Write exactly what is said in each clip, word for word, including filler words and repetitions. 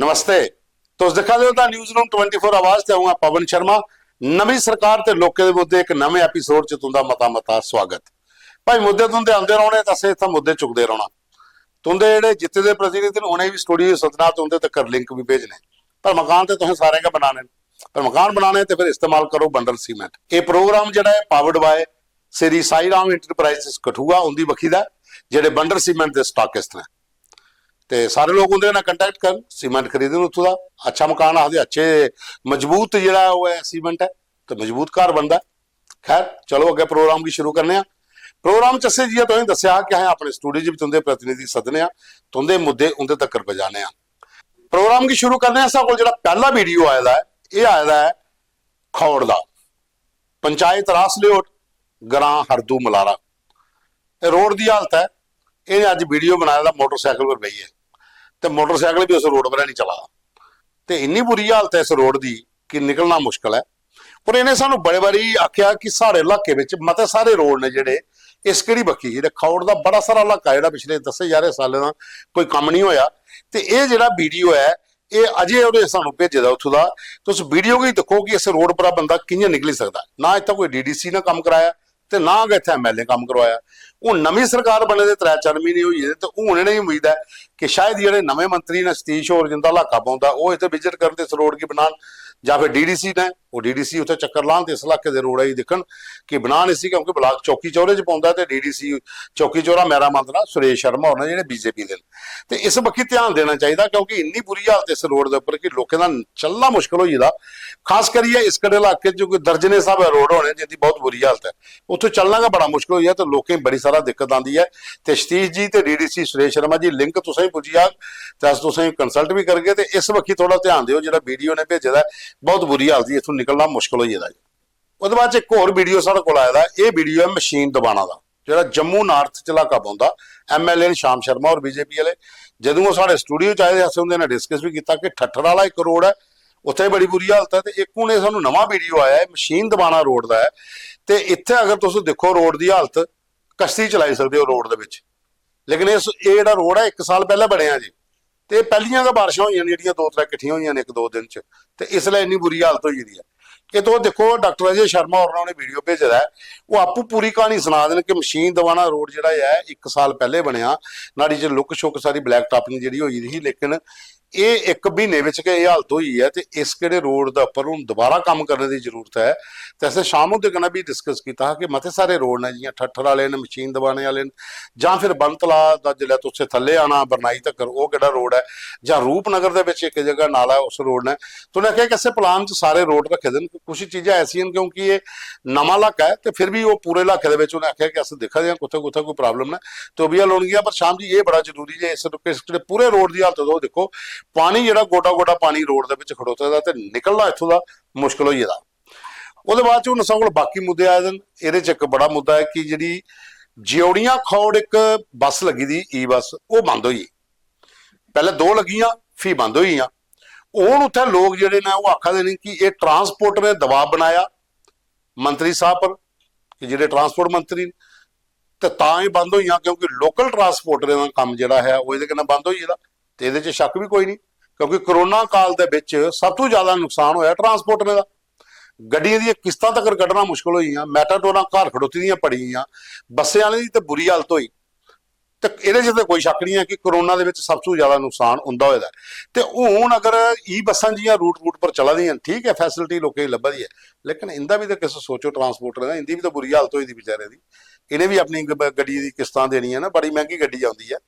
नमस्ते। तुस दिक्खा दे ओ दा न्यूज़ रूम ट्वेंटी फ़ोर आवाज ते अ'ऊं आं पवन शर्मा। नमीं सरकार ते लोकें दे मुद्दे इक नमें एपिसोड च तुं'दा मता मता स्वागत। भाई, मुद्दे तुं'दे आंदे रौह्ने ते असें इत्थै मुद्दे चुकदे रौह्ना। तुं'दे जेह्ड़े जित्ते दे प्रतिनिधि न, उ'नें बी स्टूडियो सद्दना ते उं'दे तक्कर लिंक बी भेजने। पर मकान ते तुसें सारें गै बनाने न। पर मकान बनाने ते फिर इस्तेमाल करो बंडल सीमेंट। एह् प्रोग्राम जेह्ड़ा ऐ powered by Shri Sai Ram enterprises Kathua, उं'दी बक्खी दा ऐ, जेह्ड़े बंडल सीमेंट दे स्टाकिस्ट न। ते सारे लोक उं'दे कन्नै कंटैक्ट करन, सीमेंट खरीदन उत्थूं दा। अच्छा मकान आखदे, अच्छे मजबूत जेह्ड़ा ओह् ऐ सीमेंट ऐ, ते मजबूत घर बनदा ऐ। खैर, चलो अग्गें प्रोग्राम गी शुरू करने आं। प्रोग्राम च असें जि'यां तुसें दस्सेआ हा कि असें अपने स्टूडियो च बी तुं'दे प्रतिनिधि सद्दने आं, तुं'दे मुद्दे उं'दे तक्कर पजाने आं। प्रोग्राम गी शुरू करने आं, साढ़े कोल जेह्ड़ा पैह्ला वीडियो आए दा ऐ, एह् आए दा ऐ खौड़ दा, पंचायत रास लेओट, ग्रां हरदू मलारा। एह् रोड दी हालत ऐ, एह् अज्ज वीडियो बनाए दा मोटरसाइकल पर बेहियै, ते मोटरसाइकल बी उस रोड पर है नहीं चला दा। ते इन्नी बुरी हालत ऐ इस रोड दी कि निकलना मुश्कल ऐ। और इ'नें सानू बड़े बारी आखेआ कि साढ़े इलाके बिच मते सारे रोड ने जेह्ड़े इस केह्ड़ी बक्खी, जेह्ड़े खौड़ दा बड़ा सारा इलाका जेह्ड़ा पिछले दस्सें ञारें सालें दा कोई कम्म नहीं होया। ते एह् जेह्ड़ा वीडियो ऐ, एह् अजय होरें सानू भेजे दा उत्थूं दा। तुस वीडियो गी दिक्खो कि इस रोड परा बंदा कि'यां निकली सकदा ऐ। ना इत्थै कोई डीडीसी ने कम्म कराया ते ना गै इत्थै एमएलए कम्म करवाया। हून नमीं सरकार बने दे त्रै चार म्हीने होई गे ते हून इ'नेंगी उम्मीद ऐ कि शायद जेह्ड़े नमें मंत्री न, सतीश होर, जिंदा इलाका पौंदा, ओह् इत्थै विजिट करन ते इस रोड गी बनान, जां फिर डीडीसी ने, ओह् डीडीसी उत्थै चक्कर लान ते इस इलाके दे रोड गी दिक्खन कि बनान इसी, क्योंकि ब्लाक चौकी चौरे च पौंदा ते डीडीसी चौकी चौरा मेरा मनना सुरेश शर्मा होर न, जेह्ड़े बीजेपी दे न। ते इस बक्खी ध्यान देना चाहिदा, क्योंकि इन्नी बुरी हालत इस रोड दे उप्पर कि लोकें दा चलना मुश्कल होई गेदा। खास करियै इस कड़े इलाके च कोई दर्जनें स्हाबै रोड होने जिंदी बहुत बुरी हालत ऐ, उत्थै चलना गै बड़ा मुश्कल होई गेआ ते लोकें गी बड़ी सारा दिक्कत आंदी ऐ। ते सतीश जी ते डीडीसी सुरेश शर्मा जी, लिंक तुसें गी पुज्जी जाग ते अस तुसें गी कंसल्ट बी करगे। ते इस बक्खी थोह्ड़ा ध्यान देओ, जेह्ड़ा वीडियो ने भेजे दा ऐ, बहुत बुरी हालत ही, इत्थूं निकलना मुश्कल होई गेदा जी। ओह्दे बाद च इक होर वीडियो साढ़े कोल आए दा, एह् वीडियो ऐ मशीन दबाना दा, जेह्ड़ा जम्मू नार्थ च इलाका पौंदा। एमएलए न श्याम शर्मा होर, बीजेपी आह्ले। जदूं ओह् साढ़े स्टूडियो च आए दे, असें उं'दे कन्नै डिस्कस बी कीता कि ठट्ठर आह्ला इक रोड ऐ, उत्थै बड़ी बुरी हालत ऐ। ते इक हून एह् सानूं नमां वीडियो आया ऐ, मशीन दबाना रोड दा ऐ। ते इत्थै अगर तुस दिक्खो रोड दी हालत, कश्ती चलाई सकदे ओ रोड दे बिच। लेकिन इस, एह् जेह्ड़ा रोड ऐ, इक साल पैह्लें बनेआ जी, ते पैह्लियां गै बारिशां होइयां न जेह्ड़ियां दो त्रै किट्ठियां होइयां न इक दो दिन च, ते इसलै इन्नी बुरी हालत होई गेदी ऐ। एह् तुस दिक्खो, डाक्टर अजय शर्मा होर ने उ'नें वीडियो भेजे दा ऐ, ओह् आपूं पूरी क्हानी सना दे न कि मशीन दबाना रोड जेह्ड़ा ऐ, इक साल पैह्ले बनेआ, न्हाड़ी च लुक शुक सारी ब्लैक टॉपिंग जेह्ड़ी होई दी ही, लेकिन एह् इक म्हीने बिच गै एह् हालत होई ऐ। ते इस केह्ड़े रोड दे उप्पर हून दोबारा कम्म करने दी जरूरत ऐ। ते असें शाम हुंदे कन्नै बी डिस्कस कीता हा कि मते सारे रोड न, जि'यां ठट्ठर आह्ले न, मशीन दबाने आह्ले न, जां फिर बन तलाऽ दा जिसलै तुसें थल्ले आना बरनाई तक्कर, ओह् केह्ड़ा रोड ऐ, जां रूपनगर दे बिच इक जगह नाला ऐ, उस रोड ने। ते उ'नें आखेआ कि असें प्लान च सारे रोड रक्खे दे न, कुछ चीजां ऐसियां न, क्योंकि एह् नमां इलाका ऐ, ते फिर बी ओह् पूरे इलाके दे बिच उ'नें आखेआ कि अस दिक्खा दे आं कुत्थै कुत्थै कोई प्रॉब्लम न, ते ओह् बी हल होनगियां। पर शाम जी, एह् बड़ा जरूरी जे इस, इस पूरे रोड दी हालत तुस दिक्खो, पानी जेह्ड़ा गोडा गोडा पानी रोड दे बिच खड़ोते दा ते निकलना इत्थूं दा मुश्कल होई गेदा। ओह्दे बाद च हून साढ़े कोल बाकी मुद्दे आए दे न। एह्दे च इक बड़ा मुद्दा ऐ कि जेह्ड़ी ज्यौड़ियां खौड़ इक बस लग्गी दी, ई बस, ओह् बंद होई गेई। पैह्लें दो लग्गियां, फ्ही बंद होई गेइयां। हून उत्थै लोक जेह्ड़े न, ओह् आखा दे न कि एह् ट्रांसपोर्टर ने दबाऽ बनाया मंत्री साह्ब पर, कि जेह्ड़े ट्रांसपोर्ट मंत्री न, ते तां एह् बंद होइयां, क्योंकि लोकल ट्रांसपोर्टरें दा कम्म जेह्ड़ा ऐ, ओह् एह्दे कन्नै बंद होई गेदा। ते एह्दे च शक्क बी कोई निं, क्योंकि कोरोना काल दे बिच सब तों जैदा नुकसान होआ ट्रांसपोर्टरें दा। गड्डियें दियां किस्तां तगर कड्ढना मुश्कल होई गेइयां, मेटाडोरां घर खड़ोती दियां पड़ी गेइयां, बस्सें आह्लें दी ते बुरी हालत होई। ते एह्दे च ते कोई शक्क निं ऐ कि कोरोना दे बिच सब तों जैदा नुकसान उं'दा होए दा ऐ। ते हून अगर ई बस्सां जि'यां रूट रूट पर चला दियां न, ठीक ऐ, फैसिलिटी लोकें गी लब्भा दी ऐ, लेकिन इं'दा बी ते किश सोचो, ट्रांसपोर्टरें दा, इं'दी बी ते बुरी हालत होई दी बेचारें दी। इ'नें बी अपनी ग-, गड्डियें दी किस्तां देनियां न, बड़ी मैंह्गी गड्डी औंदी ऐ।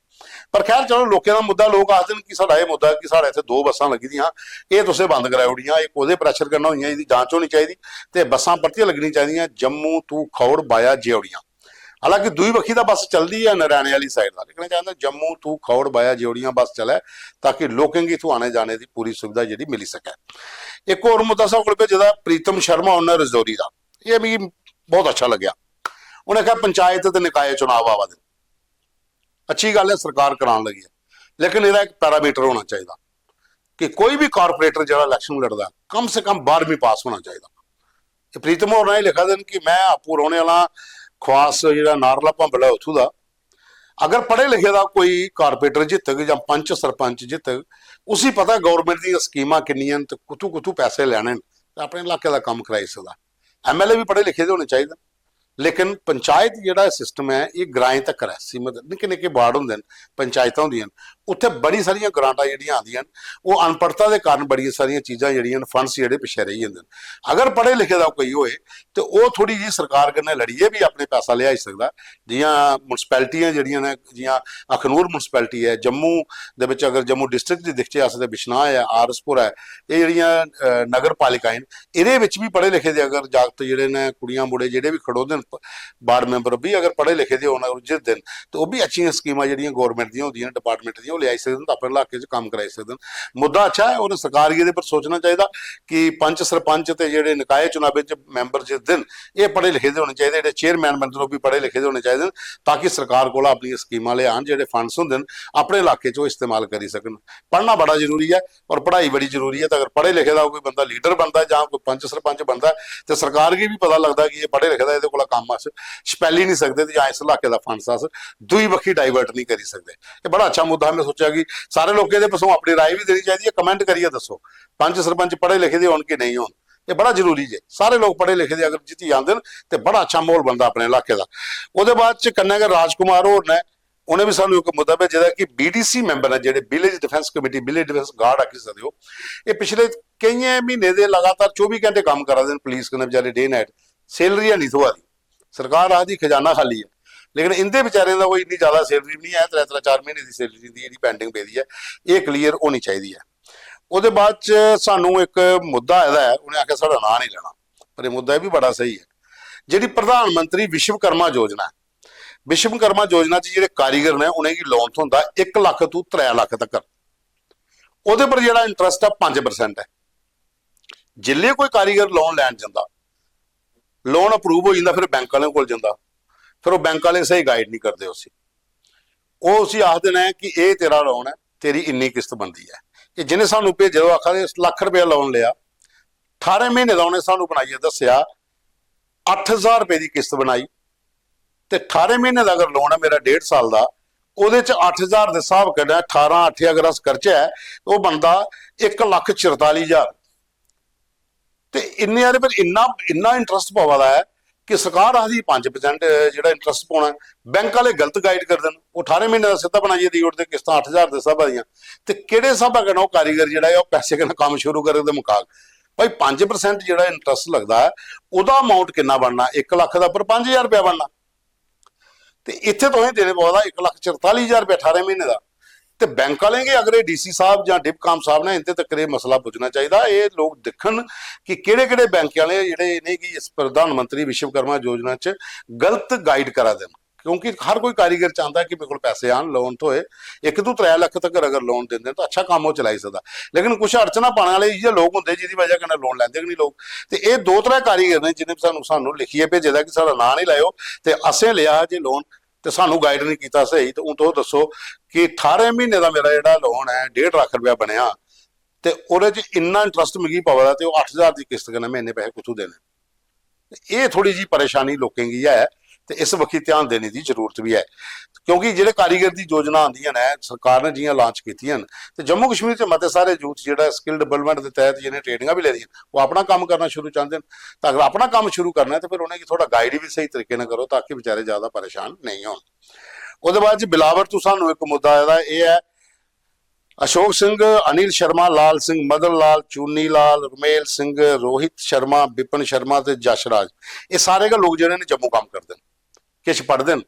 पर खैर, चलो, लोकें दा मुद्दा, लोक आखदे न कि साढ़ा एह् मुद्दा कि साढ़े इत्थै दो बस्सां लग्गी दियां, एह् तुसें बंद कराई ओड़ियां, एह् कोह्दे प्रैशर कन्नै होइयां, एह्दी जांच होनी चाहिदी ते बस्सां परतियै लग्गनियां चाहिदियां जम्मू to खौड़ via ज्यौड़ियां। हालांकि दूई बक्खी दा बस चलदी ऐ नारायण आह्ली साइड दा, लेकिन एह् चांह्दा जम्मू to खौड़ via ज्यौड़ियां बस चलै, ताकि लोकें गी इत्थूं आने जाने दी पूरी सुविधा जेह्ड़ी मिली सकै। इक होर मुद्दा साढ़े कोल भेजे दा प्रीतम शर्मा, उ'न्नै रजौरी दा, एह् मिगी बहुत अच्छा लग्गेआ। उ'नें आखेआ पंचायत ते निकाय चुनाव आवा दे, अच्छी गल्ल ऐ, सरकार करान लगी ऐ, लेकिन एह्दा इक पैरामीटर होना चाहिदा कि कोई बी कारपोरेटर जेह्ड़ा इलैक्शन लड़दा ऐ, कम से कम बारहवीं पास होना चाहिदा। ते प्रीतम होर एह् लिखा दे न कि में आपूं रौह्ने आह्ला खवास, जेह्ड़ा नारला भंबल ऐ, उत्थूं दा। अगर पढ़े लिखे दा कोई कारपोरेटर जित्तग जां पंच सरपंच जित्तग, उसी पता गौरमैंट दियां स्कीमां किन्नियां न ते कुत्थूं कुत्थूं पैसे लैने न ते अपने इलाके दा कम्म कराई सकदा। एमएलए बी पढ़े लिखे दे होने चाहिदे न, लेकिन पंचायत जेह्ड़ा सिस्टम ऐ, एह् ग्राएं तक्कर ऐ सीमत। निक्के निक्के वार्ड होंदे न, पंचायतां होंदियां न, उत्थै बड़ी सारियां ग्रांटां जेह्ड़ियां आंदियां न, ओह् अनपढ़ता दे कारण बड़ियां सारियां चीजां जेह्ड़ियां न, फंड्स जेह्ड़े पिच्छें रेही जंदे न। अगर पढ़े लिखे दा कोई होए ते ओह् थोह्ड़ी जेही सरकार कन्नै लड़ियै बी अपने पैसा लेआई सकदा। जि'यां म्युनिसिपैलिटियां जेह्ड़ियां न, जि'यां अखनूर म्युनिसिपैलिटी ऐ, जम्मू दे बिच अगर जम्मू डिस्ट्रिक्ट दी दिखचै अस ते बिश्नाह ऐ, आर एस पुर ऐ, एह् जेह्ड़ियां अ, नगर पालिकाएं न, एह्दे बिच बी पढ़े लिखे दे अगर जागत जेह्ड़े न, कुड़ियां मुड़े जेह्ड़े बी खड़ोदे न, वार्ड मैंबर बी अगर पढ़े लिखे दे होन, अगर जित्तदे न, ते ओह् बी अच्छियां स्कीमां जेह्ड़ियां गौरमैंट दियां होंदियां न, डिपार्टमैंट दियां, ओह् लेआई सकदे न ते अपने इलाके च कम्म कराई सकदे न। मुद्दा अच्छा ऐ, होर सरकार गी एह्दे पर सोचना चाहिदा कि पंच सरपंच ते जेह्ड़े निकाय चुनावें च मैंबर जित्तदे न, एह् पढ़े लिखे दे होने चाहिदे, जेह्ड़े चेयरमैन बनदे न, ओह् बी पढ़े लिखे दे होने चाहिदे न, ताकि सरकार कोला अपनियां स्कीमां लेआन, जेह्ड़े फंड्स होंदे न, अपने इलाके च ओह् इस्तेमाल करी सकन। पढ़ना बड़ा जरूरी ऐ, और पढ़ाई बड़ी जरूरी ऐ। ते अगर पढ़े लिखे दा कोई बंदा लीडर बनदा ऐ जां कोई पंच सरपंच बनदा ऐ, ते सरकार गी बी पता लगदा कि एह् पढ़े लिखे दा, एह्दे कोला कम्म अस छपैली निं सकदे, ते जां इस इलाके दा फंड्स अस दूई बक्खी डाइवर्ट निं करी सकदे। एह् बड़ा अच्छा मुद्दा, में सोचेआ कि सारे लोकें दे पासों अपनी राय बी देनी चाहिदी ऐ। कमेंट करियै दस्सो, पंच सरपंच पढ़े लिखे दे होन कि नेईं होन, एह् बड़ा जरूरी जे सारे लोक पढ़े लिखे दे अगर जित्ती जंदे न, ते बड़ा अच्छा म्हौल बनदा अपने इलाके दा। ओह्दे बाद च कन्नै गै राजकुमार होर ने, उ'नें बी सानूं इक मुद्दा भेजे दा कि बीडीसी मैंबर न जेह्ड़े, village defence committee, village defence guard आखी सकदे ओ, एह् पिछले केइयें म्हीने दे लगातार चौबी घैंटे कम्म करा दे न पुलिस कन्नै, बेचारे डे नाइट, सैलरी है निं थ्होआ दी। सरकार आखदी खजाना खाली ऐ, लेकिन इं'दे बेचारें दा कोई इन्नी ज्यादा सैलरी बी निं ऐ, त्रै त्रै चार म्हीने दी सैलरी दी जेह्ड़ी पैंडिंग पेदी ऐ, एह् क्लियर होनी चाहिदी ऐ। ओह्दे बाद च सानूं इक मुद्दा आए दा ऐ, उ'नें आखेआ साढ़ा नांऽ निं लैना, पर एह् मुद्दा एह् बी बड़ा स्हेई ऐ। जेह्ड़ी प्रधानमंत्री विश्वकर्मा योजना ऐ, विश्वकर्मा योजना च जेह्ड़े कारीगर ने, उ'नेंगी लोन थ्होंदा इक लक्ख तू त्रै लक्ख तक्कर। ओह्दे पर जेह्ड़ा इंटरेस्ट ऐ पंज परसेंट ऐ। जिसलै कोई कारीगर लोन लैन जंदा, लोन अप्रूव होई जंदा, फिर बैंक आह्लें कोल जंदा, फिर ओह् बैंक आह्ले स्हेई गाइड निं करदे उसी। ओह् उसी आखदे न कि एह् तेरा लोन ऐ, तेरी इन्नी किस्त बनदी ऐ। एह् जि'नें सानूं भेजे दा, ओह् आखा दे लक्ख रपेआ लोन लेआ, ठारें म्हीने दा उ'नें सानूं बनाइयै दस्सेआ, अट्ठ ज्हार रपेऽ दी किस्त बनाई, ते ठारें म्हीने दा अगर लोन ऐ मेरा डेढ़ साल दा, ओह्दे च अट्ठ ज्हार दे स्हाब कन्नै ठारां अट्ठ अगर अस करचै, ते ओह् बनदा इक लक्ख चरताली ज्हार। ते इन्ने हारे, पर इन्ना, इन्ना इंटरेस्ट पवा दा ऐ कि सरकार आखदी पंज परसेंट जेह्ड़ा इंटरेस्ट पौना ऐ, बैंक आह्ले गलत गाइड करदे न, ओह् ठारें म्हीने दा सिद्धा बनाइयै देई ओड़दे किस्तां अट्ठ ज्हार दे स्हाबा दियां। ते केह्ड़े स्हाबा कन्नै ओह् कारीगर जेह्ड़ा ऐ, ओह् पैसे कन्नै कम्म शुरू करग ते मकाग? भाई, पंज परसेंट जेह्ड़ा इंटरेस्ट लगदा ऐ, ओह्दा अमाउंट किन्ना बनना? इक लक्ख दा पर पंज ज्हार रपेआ बनना। ते इत्थै तुसें देने पवा दा इक लक्ख चरताली ज्हार रपेआ ठारें म्हीने दा। ते बैंक आह्लें गी अगर एह् डीसी साहब जां डिपकाम साहब ने इं'दे तक्कर एह् मसला पुज्जना चाहिदा, एह् लोक दिक्खन कि केह्ड़े केह्ड़े बैंक आह्ले जेह्ड़े इ'नेंगी इस प्रधानमंत्री विश्वकर्मा योजना च गलत गाइड करा दे न, क्योंकि हर कोई कारीगर चांह्दा कि मेरे कोल पैसे आन, लोन थ्होए। इक तू त्रै लक्ख तक्कर अगर लोन दिंदे न तां अच्छा कम्म ओह् चलाई सकदा। लेकिन कुछ अड़चना पाने आह्ले इ'यै लोक होंदे जिदी बजह कन्नै लोन लैंदे गै निं लोक। ते एह् दो त्रै कारीगर ने जि'नें सानूं, सानूं लिखियै भेजे दा कि साढ़ा नांऽ निं लैओ, ते असें लेआ जे लोन ते सानूं गाइड निं कीता स्हेई। ते हून तुस दस्सो कि ठारें म्हीने दा मेरा जेह्ड़ा लोन ऐ, डेढ़ लक्ख रपेआ बनेआ, ते ओह्दे च इन्ना इंटरेस्ट मिगी पवा दा ते ओह् अट्ठ ज्हार दी किस्त कन्नै में इन्ने पैसे कुत्थूं देने? ते एह् थोह्ड़ी जेही परेशानी लोकें गी ऐ, ते इस बक्खी ध्यान देने दी जरूरत बी ऐ, क्योंकि जेह्ड़े कारीगर दी योजना आंदियां न, सरकार ने जि'यां लांच कीतियां न, ते जम्मू कश्मीर च मते सारे यूथ जेह्ड़ा स्किल डेवलपमेंट दे तैह्त जि'नें ट्रेनिंगां बी लेदियां, ओह् अपना कम्म करना शुरू चांह्दे न। ते अगर अपना कम्म शुरू करना ऐ, ते फिर उ'नेंगी थोह्ड़ा गाइड बी स्हेई तरीके नै करो, ताकि बेचारे ज्यादा परेशान नेईं होन। ओह्दे बाद च बिलावर तू सानूं इक मुद्दा आए दा, एह् ऐ अशोक सिंह, अनिल शर्मा, लाल सिंह, मदन लाल, चूनी लाल, रमेल सिंह, रोहित शर्मा, विपिन शर्मा ते यशराज, एह् सारे गै लोक जेह्ड़े न जम्मू कम्म करदे न, किश पढ़दे न,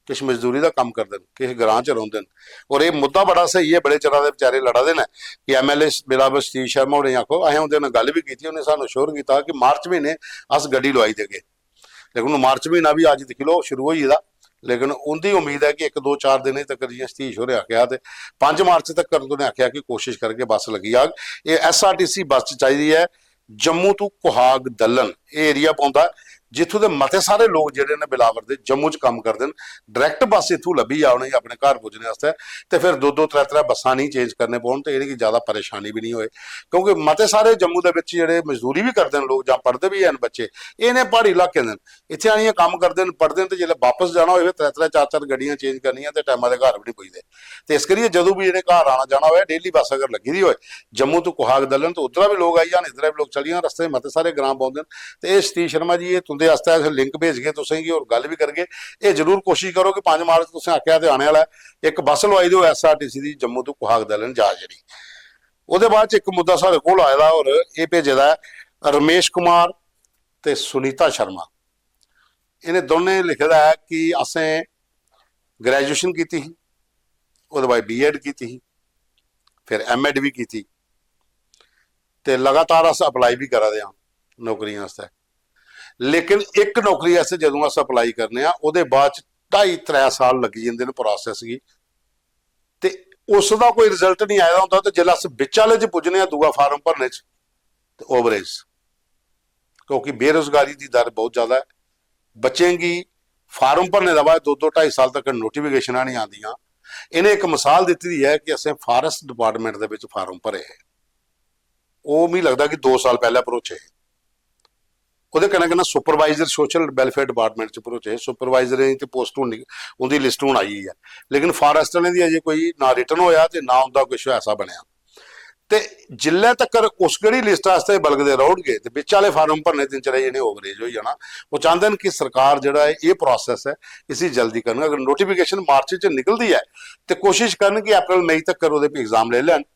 किश मजदूरी दा कम्म करदे न, किश ग्रां च रौंह्दे न। और एह् मुद्दा बड़ा स्हेई ऐ, बड़े चिरा दे बेचारे लड़ा दे न कि एमएलए बिलावर शतीश शर्मा होरें गी आखो। असें उं'दे कन्नै गल्ल बी कीती, उ'नें सानूं श्योर कीता कि मार्च म्हीने अस गड्डी लोआई देगे। लेकिन हून मार्च म्हीना बी अज्ज दिक्खी लैओ शुरू होई गेदा, लेकिन उं'दी उम्मीद ऐ कि इक दो चार दिनें तक्कर, जि'यां सतीश होरें आखेआ, ते पंज मार्च तक्कर उ'नें आखेआ कि कोशश करगे बस लग्गी जाग। एह् एसआरटीसी बस च चाहिदी ऐ, जम्मू तू कोहाग दल्लन एह् एरिया पौंदा ऐ, जित्थूं दे मते सारे लोक जेह्ड़े न बिलावर दे जम्मू च कम्म करदे न, डायरैक्ट बस इत्थूं लब्भी जा उ'नेंगी अपने घर पुज्जने आस्तै, ते फिर दो दो त्रै त्रै बस्सां नेईं चेंज करने पौन ते इ'नेंगी ज़्यादा परेशानी बी निं होए। क्योंकि मते सारे जम्मू दे बिच जेह्ड़े मजदूरी बी करदे न लोक जां पढ़दे बी हैन बच्चे, एह् इ'नें प्हाड़ी इलाकें दे न, इत्थै आनियै कम्म करदे न, पढ़दे न, ते जेल्लै बापस जाना होए, फिर त्रै त्रै चार चार गड्डियां चेंज करनियां ते टैमा दे घर बी निं पुजदे। ते इस करियै जदूं बी इ'नें घर आना जाना होए, डेली बस अगर लग्गी दी होए जम्मू तू कुहाग दलन, ते उद्धरा बी लोक आई जान, इद्धरा बी लोक चली जान, रस्ते च मते सारे ग्रांऽ पौंदे न। ते एह् सतीश शर्मा जी, एह् तुं'दे आस्तै अस लिंक भेजगे तुसें गी, होर गल्ल बी करगे। एह् जरूर कोशिश करो कि पंज मार्च तुसें आखेआ ते आने आह्ला ऐ, इक बस लोआई देओ ऐस्स आर टी सी दी जम्मू तू कुहाग दलन जा जेह्ड़ी। ओह्दे बाद च इक मुद्दा साढ़े कोल आए दा, होर एह् भेजे दा ऐ रमेश कुमार ते सुनीता शर्मा। इ'नें दौनें लिखे दा ऐ कि असें ग्रेजुएशन कीती ही, ओह्दे बाद बी एड कीती ही, फिर एम एड बी कीती, ते लगातार अस अप्लाई बी करा दे आं नौकरियें आस्तै। लेकिन इक नौकरी आस्तै जदूं अस अप्लाई करने आं, ओह्दे बाद च ढाई त्रै साल लग्गी जंदे न प्रोसेस गी, ते उस दा कोई रिजल्ट निं आए दा होंदा, ते जिसलै अस बिचाले च पुज्जने आं दूआ फार्म भरने च, ते ओवरेज, क्योंकि बेरोजगारी दी दर बहुत ज़्यादा ऐ। बच्चें गी फार्म भरने दे बाद दो दो ढाई साल तक नोटिफिकेशनां निं आंदियां। इ'नें इक मिसाल दित्ती दी ऐ कि असें फारेस्ट डिपार्टमेंट दे बिच फार्म भरे हे, ओह् मिगी लगदा कि दो साल पैह्लें भरोचे हे। ओह्दे कन्नै कन्नै सुपरवाइजर सोशल वेलफेयर डिपार्टमेंट च भरोचे हे। सुपरवाइजरें दी ते पोस्ट हून निक-, उं'दी लिस्ट हून आई गेई ऐ, लेकिन फारेस्ट आह्लें दी अजें कोई ना रिटन होएआ ते ना उं'दा कुछ ऐसा बनेआ। ते जिल्लै तक्कर उस केह्ड़ी लिस्ट आस्तै बलगदे रौह्गे ते बिच आह्ले फार्म भरने दिन चिरै इ'नें ओवरेज होई जाना। ओह् चांह्दे न कि सरकार जेह्ड़ा ऐ, एह् प्रोसेस ऐ, इसी जल्दी करन। अगर नोटिफिकेशन मार्च च निकलदी ऐ, ते कोशश करन कि अप्रैल मई तक्कर ओह्दे एग्जाम लेई लैन,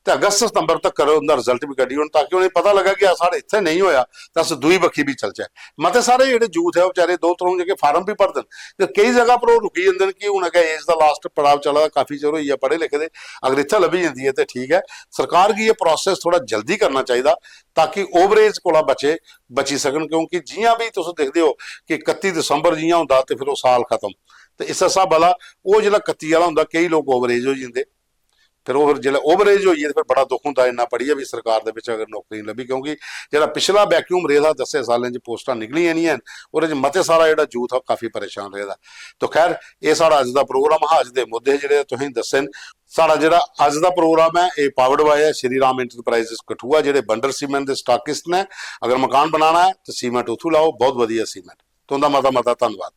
ते अगस्त सितंबर तक्कर उं'दा रिजल्ट बी कड्ढी ओड़न, ताकि उ'नेंगी पता लग्गै कि साढ़े इत्थै नेईं होएआ, ते अस दूई बक्खी बी चलचै। मते सारे जेह्ड़े यूथ ऐ, ओह् बेचारे दो त्र'ऊं जेह्के फार्म बी भरदे न, ते केई जगह पर ओह् रुकी जंदे न कि हून अग्गें एज दा लास्ट पड़ाव चला दा, काफी चिर होई गेआ पढ़े लिखे दे। अगर इत्थै लब्भी जंदी ऐ ते ठीक ऐ। सरकार गी एह् प्रोसेस थोह्ड़ा जल्दी करना चाहिदा, ताकि ओवरेज कोला बचे, बची सकन, क्योंकि जि'यां बी तुस दिखदे ओ कि इकत्ती दिसंबर जि'यां होंदा ते फिर ओह् साल खत्म। ते इस्सै स्हाबै दा ओह् जेल्लै इकत्ती आह्ला होंदा, केई लोक ओवरेज होई जंदे। फिर ओह्, फिर जिसलै ओवरेज होई गे ते फिर बड़ा दुख होंदा, इन्ना पढ़ियै बी सरकार दे बिच अगर नौकरी नेईं लब्भी, क्योंकि जेह्ड़ा पिछला वैक्यूम रेह् दा, दस्सें सालें च पोस्टां निकलियां निं हैन, ओह्दे च मते सारा जेह्ड़ा यूथ ऐ, ओह् काफी परेशान रेह् दा। तो खैर, एह् साढ़ा अज्ज दा प्रोग्राम हा, अज्ज दे मुद्दे हे जेह्ड़े तुसेंगी दस्से न। साढ़ा जेह्ड़ा अज्ज दा प्रोग्राम ऐ, एह् पावर्ड बाय ऐ श्री राम एंटरप्राइजेस कठुआ, जेह्ड़े बंडर सीमेंट दे स्टाकिस्ट न। अगर मकान बनाना ऐ ते सीमेंट उत्थूं लाओ, बहुत बधिया सीमेंट। तुं'दा मता मता धन्नवाद।